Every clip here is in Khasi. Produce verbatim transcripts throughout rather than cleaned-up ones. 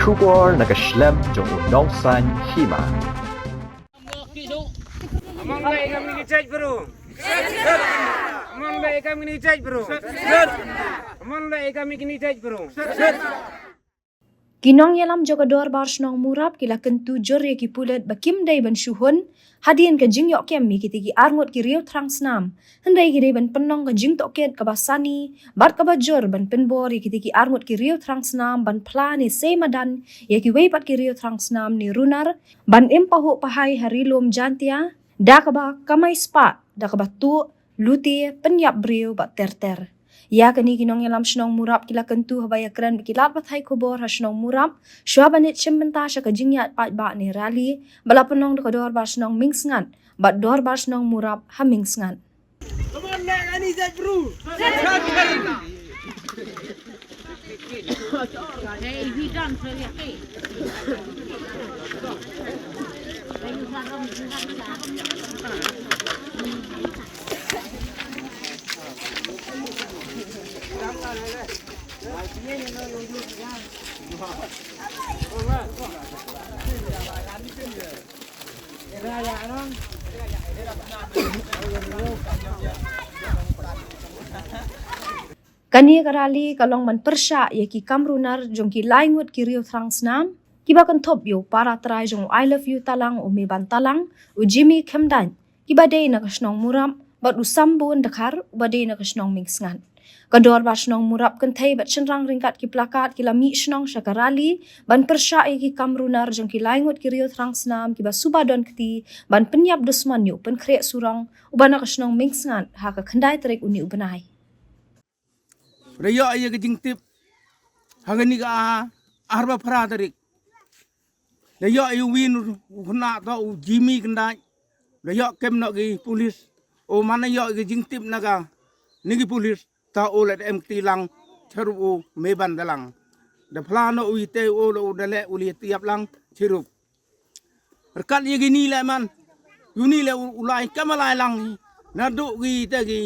Khubor na ka shlem jong u nongsan hima. Among ba ikam ni kicek bro. Among ba ikam ni kicek bro. Among ba ikam ni kicek bro. Ki nongïalam jong ka dorbar shnong Murap ki la kyntu jur ïa ki pulit ba kim dei ban shu hun hadien ka jingïoh kem ïa kitei ki arngut ki riew thrang snam. Hynrei ki dei ban pynlong ka jingtohkit kaba sani bad kaba jur ban pynbor ïa kitei ki arngut ki riew thrang snam ban phla ne sei madan ïa kiwei pat ki riew thrang snam ne runar ban im pahuh pahai ha Ri Lum Jaintia da kaba kamai spah, da kaba tuh, lute, pynïap briew bad ter ter. Ïa kane ki nongïalam shnong Murap ki la kyntu haba ïakren bad ki lad pathai khubor ha shnong Murap shuwa ban leit shim bynta sha ka jingïaid paidbah ne rally ba la pynlong da ka dorbar shnong Mingsngat bad dorbar shnong Murap ha Mingsngat. Come on, man, I need that brew. Kane ka rally ka long ban pyrshah ïa ki kam runar jong ki lai ngut ki riew thrang snam kiba kynthup ïa u para trai jong u I Love You Talang, u Meban Talang, u Jimmy Khymdait, kiba dei na ka shnong Murap, bad u Sambun Dkhar, uba dei na ka shnong Mingsngat. Ka dorbar shnong Murap kynthei bad shynrang ryngkat ki plakat ki la mih shnong sha ka rally ban pyrshah ïa ki kam runar jong ki lai ngut ki riew thrang snam kiba suba don kti ban pynïap dusmon ïa u Pynkhreh Surong uba na ka shnong Mingsngat ha ka khyndai tarik une u bnai. Ra ïoh ïa ka jingtip ha kane ka arba phra tarik. Da ïoh ïa u win u khynnah to u Jimmy Khymdait. Da ïoh kem noh ki pulit. U man da ïoh ïa ka jingtip na kane ki pulit, to u la em kti lang sharup u Meban Talang. Da phla noh u ite u la u da leh u la ïatiap lang sharup. Ryngkat ïa kine leh man. Ïa une leh u, u lai kam u lai lang. Naduh kite ki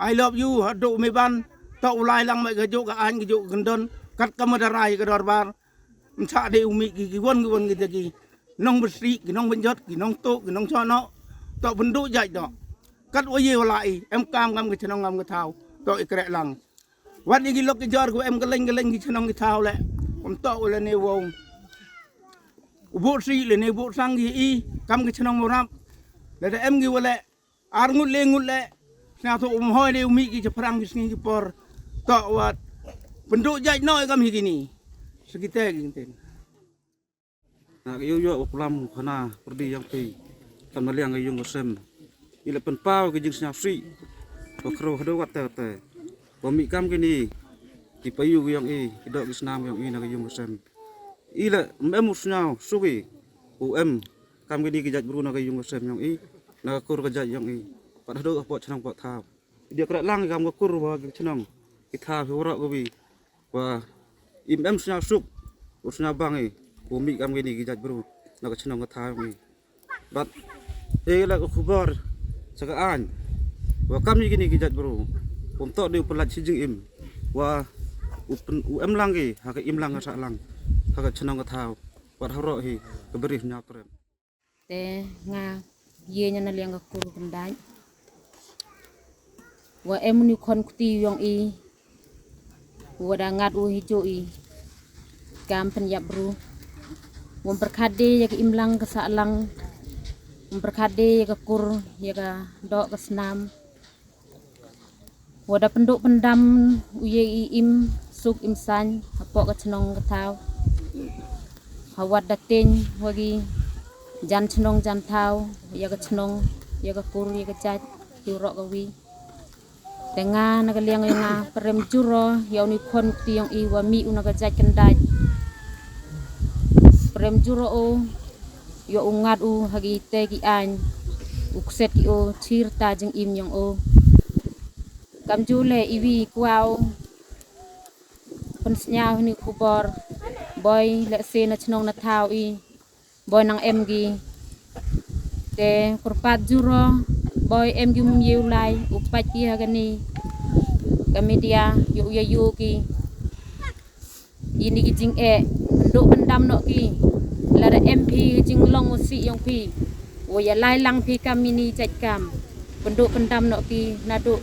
I Love You, haduh Meban, to u lai lang, mih kajuh ka aiñ kajuh ka kyndon. Katkam da rai ka dorbar. Ym shah dei u mih ki, ki wan ki wan kite ki nongpynshrieh, ki nongpynjot, ki nongtuh, ki nongshohnoh. To pynduh jait doh. Katwa ïa u la i, em kam kam ka chnong kam ka thaw. To i kreh lang. Wat ïa ki lok ki jor kiwa em kylleng kylleng ki chnong ki thaw leh. Kumto u lane u wow, u buh sih lane u buh sang ki i kam ki chnong Murap. Lada em ki wa leh ar ngut le ngut leh, sngewthuh um hoi de u mih ki shaphrang ki sngi ki por. To wat pynduh jait noh ïa kam hi kini. Sa kite ki ktien. Na ka ïoh ïoh wa kulam khana pyrdi ïa phi. Kam na liang ka ïung ka sem. I la pynpaw ka jingsngewsih wa khrew haduh katte katte. Wa mih kam kini ki paidbah ïong i, ki doh ki snam ïong i na ka ïung ka sem. I la em u sngewsuk i u em kam kini ki jait bru na ka ïung ka sem ïong i, na ka kur ka jait ïong i. Pat haduh hapoh chnong hapoh thaw. Ïa kreh lang kam ka kur wa ka chnong ki thaw hi waroh kawi. Wa im em sngewsuk u sngewbang i u mih kam kini ki jait bru na ka chnong ka thaw ïong i. Bad e la ka khubor sa ka aiñ wa kam kini ki jait bru. Kumto de u pynlait shi jingim wa u pyn-, u em lang ki ha ka im lang ka sah lang ha ka chnong ka thaw. Wat haroh hi ka bri Hynñiewtrep. Te nga ïa na liang ka kur Khymdait. Wa em uni khon kti ïong i. Wa da ngat u hi ju i. Kam pynïap bru. Wam pyrkhat de ïa ka im lang ka sah lang. Wam pyrkhat de ïa ka kur, ïa ka doh ka snam. Wa da pynduh pyndam u ïa i im suk im saiñ hapoh ka chnong ka thaw. Ha wat da teiñ wa ki jan chnong jan thaw, ïa ka chnong, ïa ka kur, ïa ka jait, ïa u roh kawi. Te nga na ka liang ïa nga pyrem jur ro ïa uni khon kti ïong i wa mih u na ka jait Khymdait. Pyrem jur ro o ïa u ngat u ha ki te ki aiñ, u kset ki o chir ta jingim ïong o. Kamju le iwi kwau pynsñiaw hini khubor, boi le se na chnong na thaw i, boi nang em ki. Te kyrpad jur ro, boi em ki mum ïew lai u pait ki ha kani ka media ïa u ïa ïu ki. Ini ki jingeh, pynduh pyndam noh ki. Lada em phi jinglong u sih yong phi, u ïa lai lang phi kam ini jait kam. Pynduh pyndam noh ki naduh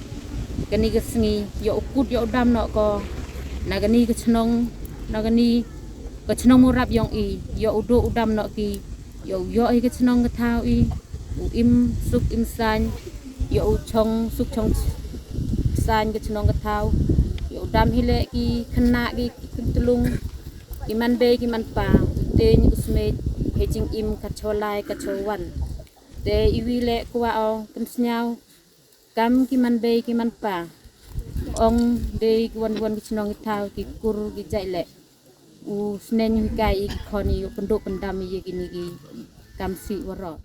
kani ka sngi, ïa u kut ïa u dam noh ko. Na kani ka chnong, na kani ka chnong Murap yong i, ïa u duh u dam noh ki. Ïa u ïoh hi ka chnong ka thaw i, u im suk im saiñ, ïa u chong suk chong saiñ ka chnong ka thaw. Ïa u dam hi leh ki khynnah ki kyntlung, ki man bei ki man pa, u teiñ u smiej, hi jingim ka choh lai ka choh wan. Te iwi leh kwah o pynsngew kam ki man bei ki man pa. Ong dei ki wan wan ki chnong ki thaw ki kur ki jait leh. U sneng u hikai i ki khon i u pynduh pyndam i ïa kini ki kam sih waroh.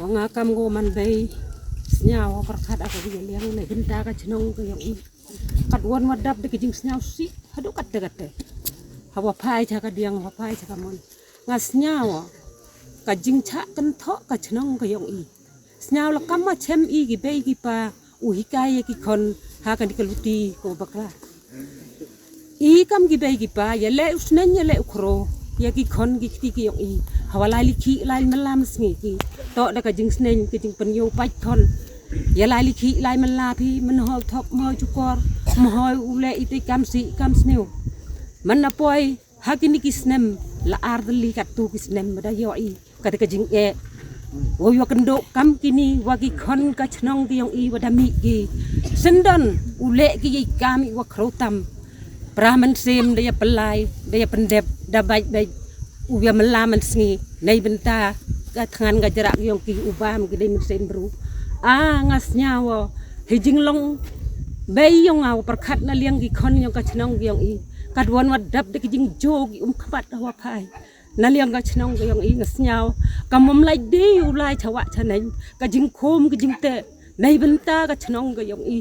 Ong a kam ko man bei, sngew pyrkhat a ka ïa liang na bynta ka chnong ka yong i. Kat wan wa dap da ka jingsngew sih haduh katte katte. Hawa phai cha ka diang, hawa phai cha ka mon. Nga sngew ka jingchah kynthoh ka chnong ka yong i. Sngew la kam ma chem i ki bei ki pa u hikai ïa ki khon ha kani ka luti ko bakla. I kam ki bei ki pa ïa leh u sneng ïa leh u khro ïa ki khon ki kti ki yong i. Hawa lai likhi lai mala ma sngi ki. Toh da ka jingsneng ka jingpynïoh pait khon. Ïa lai likhi lai mala phi, mynhoi thok, mynhoi chukor, mynhoi u leh i te kam sih kam sniew. Man na poi ha kini ki snem la ar tylli katto ki snem ma da ïoh i. Kata ka jingeh. Wa ïoh kynduh kam kini wa ki khon ka chnong ki yong i wa da mih ki. Syndon u leh ki ïa i kam i wa khro tam. Pra mynsiem da ïa pynlai, da ïa pyndep, da bait bait. U ïa mala mynsngi, nei bynta ka thngan ka jrak yong ki u bam ki dei mynsiem bru. A nga sngew hi jinglong bei yong nga wa pyrkhat na liang ki khon yong ka chnong ki yong i. Kat wan wa dap da ki jingjok ki um khmat hawa phai. Na liang ka chnong ka yong i nga sngew. Ka mom lai dei u lai chawa chaneng. Ka jingkhom ka jingte. Nei bynta ka chnong ka yong i.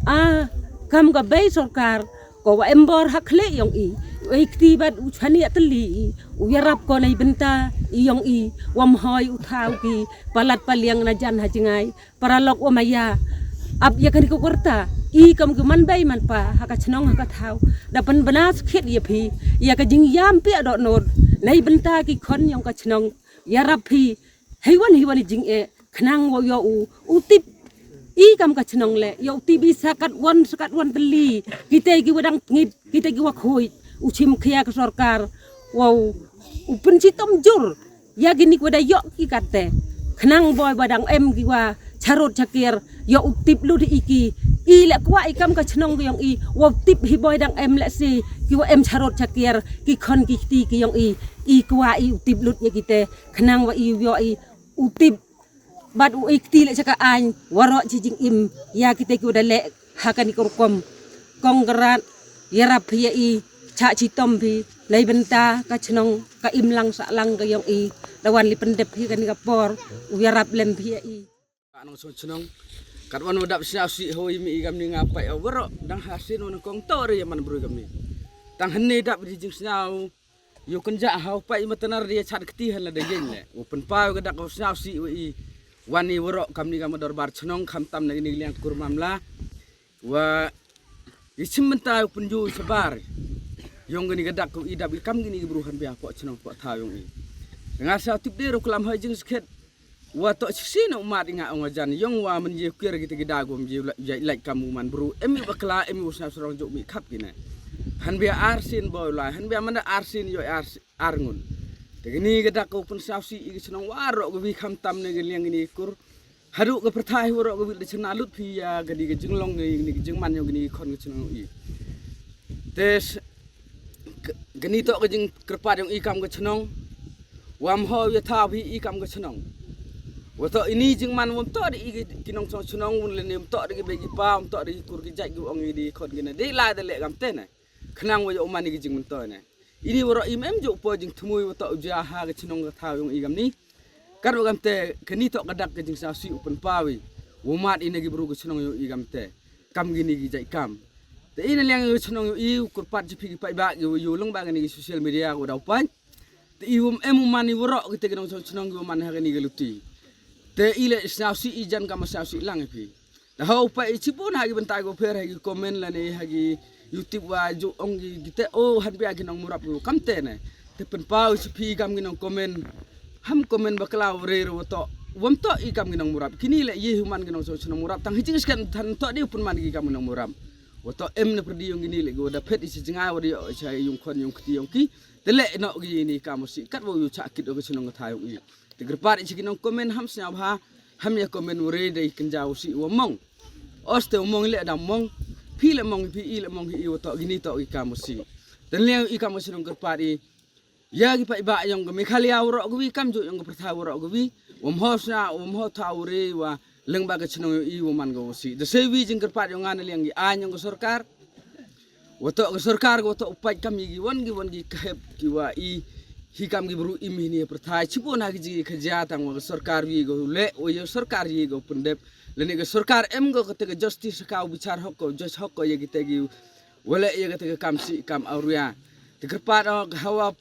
A kam ka bei sorkar. Ko wa em bor ha khleh yong i. U ei kti bad u chani atli i. U yarap ko nei bynta i yong i. Wa mhoi u thaw ki. Palat paliang na jan ha jingai. Paralok wa maya. Ap ïa kani ka warta. I kam ki man bei man pa. Ha ka chnong ha ka thaw. Da pynbna skhet ïa phi. Ïa ka jingyam phi adok nod. Nei bynta ki khon yong ka chnong. Yarap phi. Hei wan hei wan i jingeh. Khnang wa ïoh u. U tip. I kam ka chnong leh. Ïoh u tip i sakat wan sakat wan tylli. Kita ki wa dang pngit. Kita ki wa khuid. U chim khia ka sorkar. Wow. U pynchitom jur. Ïa kini ki wa da ïoh ki katte. Khnang boi ba dang em ki wa charot chakir. Ïoh u tip lut i ki. I leh kwah i kam ka chnong ki yong i. Wow tip hi boi dang em leh si. Ki wa em charot chakir. Ki khon ki kti ki yong i. I kwah i u tip lut ïa kite. Khnang wa i ïoh i. U tip. Bad u ikti leh cha ka aiñ, waroh chi jingim, ïa kita ki wa da leh, ha kani ka rukom. Kong karat, yarap phi ïa i, cha chitom phi, nei bynta, ka chnong, ka im lang sah lang ka yong i, da wan li pyndep phi kani ka por, u yarap lem phi ïa i. Ka nong song chnong, kat wan wa dap sñiaw sih hoi mi i kam ni nga pai waroh, dang hasin wan kong to re man bru kam ni. Tang hynne dap di jingsñiaw, Ïoh kynjah ha u paid i Matanar de chat kti han la da ïeng leh. U pynpaw ka dak u sñiaw sih wa i. Wan i waroh kam ni kam dorbar chnong kham tam na kini liang kur mamla. Wa i chim mynta u pynju shabar. Yong kini ka dak u i dap i kam kini ki bru han bia poh chnong poh thaw yong i. Nga sa tip de ro klam ha jingskhet. Wa toh shisien u mat i nga ong ajan yong wa man ye kier kita ki da gum ye la-, ye lait kam u man bru. Em i bakla, em i u sñiaw sarong juk mi khap kine. Han bia ar sien boi lai, han bia man da ar sien yo ar, ar ngun. Te kini ka dak ko pynsñiaw sih i ki chnong waroh ka wi kham tam ne ki liang kini kur. Haduh ka pyrthai waroh ka wi da chna lut phi ïa kini ka jinglong ne kini ka jingman yong kini ki khon ka chnong i. Te s-, K-, kani toh ka jingkyrpad yong i kam ka chnong. Wam ho ïa thaw hi i kam ka chnong. Wa toh ini jingman wam toh da i ki, ki nongchong chnong wun lane wam toh da ki bei ki pa, wam toh da ki kur ki jait ki ong i di khon kine. Dei lai da leh kam te ne. Khnang wa ïoh man i ki jingmyntoi ne. Ini waroh im em ju po jingthmu wa toh u ja ha ka chnong ka thaw yong i kam ni. Kar wa kam te kani toh ka dak ka jingsñiaw sih u pynpaw i. Wa mat i na ki bru ka chnong yong i kam te. Kam kini ki jait kam. Te i na liang ïa u chnong ïa u kyrpad jong phi ki paidbah ki wa ïa u lyngba kani ki social media ka wa daw paid. Te i wam em u man i waroh kita ki nongchong chnong ki wa man ha kani ka luti. Te i leh sñiaw sih i jan kam sñiaw sih lang ïa phi. Te ha u paid i chibun ha ki bynta ki wa pher ha ki comment lane ha ki YouTube wa ju ong ki te o hanpia ki nong Murap ki kam te ne. Te pynpaw shi phi kam ki nong comment. Ham comment bakla u re re wa to. Wam to i kam ki nong Murap. Kini le ye human ki nong so nong Murap. Tang hi jing skan than to di pynman ki kam ki nong Murap. Wa to em ne pyrdi yong kini le ki wa da phet i shi jingai wa di yo cha yung khon yung kti yong ki. Te le no ki ni kam u si kat wa yu cha kit o ka chnong ka tha yong i. Te kyrpad i chi ki nong comment ham sñiaw bha. Ham ya comment u re de i kynja u si wa mong. Os te u mong i le dang mong. Phi le mong i phi i le mong i wa to kini to i kam u si. Te le i kam u si nong kyrpad i. Ya ki paidbah yong ka Meghalaya waroh ka wi kam ju yong ka pyrthai waroh ka wi. Wam ho sñiaw wam ho tha u re wa leng ba ka chnong yong i wa man ka u si. Te sei wi jing kyrpad yong nga na liang i aiñ yong ka sorkar. Wa to ka sorkar wa to u pait kam i ki wan ki wan ki kahep ki wa i hi kam ki bru im hi ni pyrthai chipo na ki ji ka ja tang wa ka sorkar wi go le wa ya sorkar yi go pyndep le ne ka sorkar em go ka te ka justice ka u bichar hok ko judge hok ko ya ki te ki wa le ya ka te ka kam si kam auria te kyrpad o ka hawa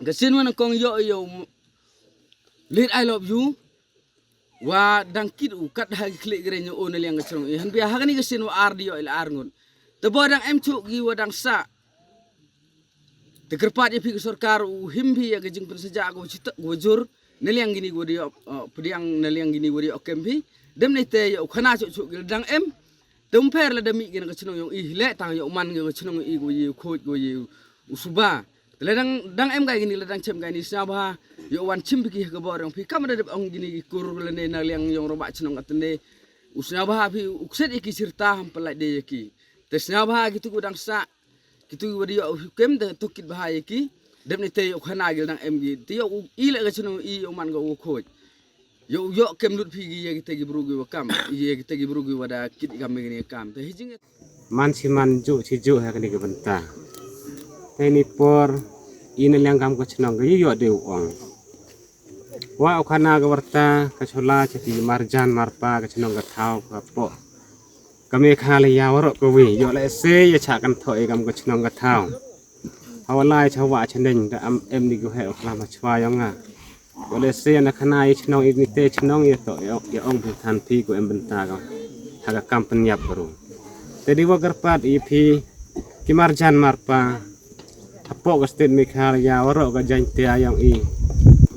ka sin wa na kong yo yo lit I love you. Wa dang kit u kat ha ki khlieh ki reng u na liang ka chnong i han bia ha kani ka sien wa ar di yo ila ar ngut. Te bo dang em chuk ki wa dang sa. Te kyrpad ya phi ka sorkar u him phi ya ka jingpynsaja ka wa chitak ka wa jur na liang kini wa di yo pdiang na liang kini wa di yo kem phi. Dem ne te ya u khana chuk chuk ki dang em. Te um pher la da mih ki na ka chnong yong i le tang ya u man ki ka chnong i ka wa yi u khoj ka wa yi u suba. Te la dang dang em kai kini la dang chem kai ni sñiaw bha. Yo wan chim phi ki ha ka bor yong phi kam da dep ong kini ki kur la ne na liang yong robah chnong ka tene. U sñiaw bha phi u kset ya ki sirta ham pynlait de ya ki. Te sñiaw bha ki tu ku dang sa ki tu wa di yo kem da to kit bha ya ki. Dep ni te yo khana ki la dang em ki te yo u i le ka chnong i yo man ka u khoj. Yo yo kem lut phi ki ya ki te ki bru ki wa kam ya ki te ki bru ki wa da kit kam kini kam te hi jing. Man chi man ju chi ju ha kani ka bynta. Te ni por i na liang kam ka chnong ka yo de u ong. Wa u khana ka warta ka chola cha ki marjan marpa ka chnong ka thaw ka po. Ka Meghalaya waroh ka wi yo le se ya cha kan tho e kam ka chnong ka thaw. Hawa lai cha wa cha neng da am em ni ko he u khlam ha chwa yong nga. Wa le se na khana i chnong i ni te chnong i to i ong phi than phi ko em bynta ka ha ka kam pynyap bru. Te di wa kyrpad i phi ki marjan marpa hapoh ka state Meghalaya waroh ka Jaiñtia yong i.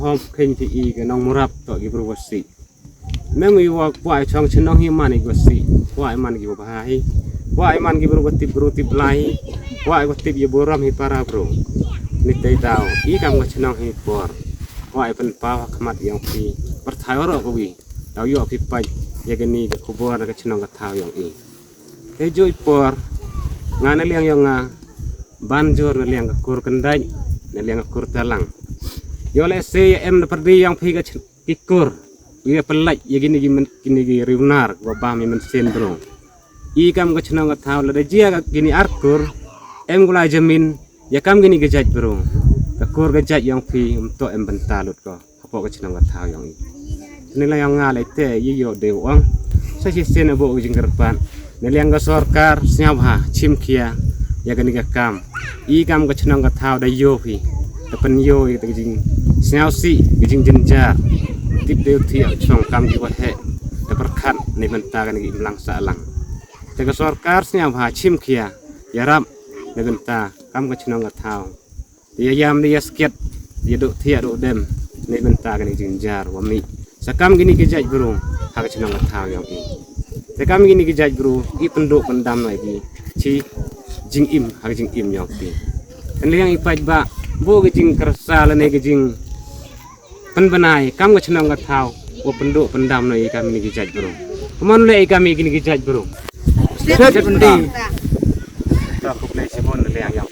Hom khein phi i ka nong Murap to ki bru wa si. Mem i wa kwah i chong chnong hi man i wa si. Kwah i man ki wa bha hi. Kwah i man ki bru wa tip bru tip lai hi. Kwah i wa tip i burom hi para bru. Ni te daw i kam ka chnong hi por. Kwah i pynpaw ha khmat yong phi pyrthai waroh ka wi. Daw yo phi pait ya kani ka khubor na ka chnong ka thaw yong i. Te ju i por nga na liang yong nga ban jur na liang ka kur kyndait na liang ka kur talang. Yo le se ya em na pyrdi yong phi ka chnong ki kur. Wi ya pynlait ya kini ki kini ki riwnar wa bam ya mynsiem bru. I kam ka chnong ka thaw la da jia ka kini ar kur em gula jamin ya kam kini ka jait bru. Ka kur ka jait yong phi um to em bynta lut ko. Hapoh ka chnong ka thaw yong i. Ni la yong nga le te yi yo de ong. Sa chi sen abo ka jingkyrpad. Ni liang ka sorkar sñiaw bha chim khia ya kani ka kam. I kam ka chnong ka thaw da yo phi. Da pyn yo i ka jing sñiaw si ka jing jynjar. Tip de u thiah chong kam ki wa he. Da pyrkhat ni bynta kani ki imlang sa lang. Te ka sorkar sñiaw bha chim khia ya rap ni bynta kam ka chnong ka thaw. Te ya yam ni ya sket ya duk thiah duk dem ni bynta kani jingjar wa mi. Sa kam kini ki jait bru ha ka chnong ka thaw yong i. Te kam kini ki jait bru i pynduh pyndam na i ki chi jingim ha ka jingim yong ki. Kan liang i paidbah bu ka jingkyrsa la ne ka jing pynbnai kam ka chnong ka thaw wa pynduh pyndam na i kam kini ki jait bru. Kumno le i kam kini ki jait bru. State seventy. Ta khublei chibun liang yong.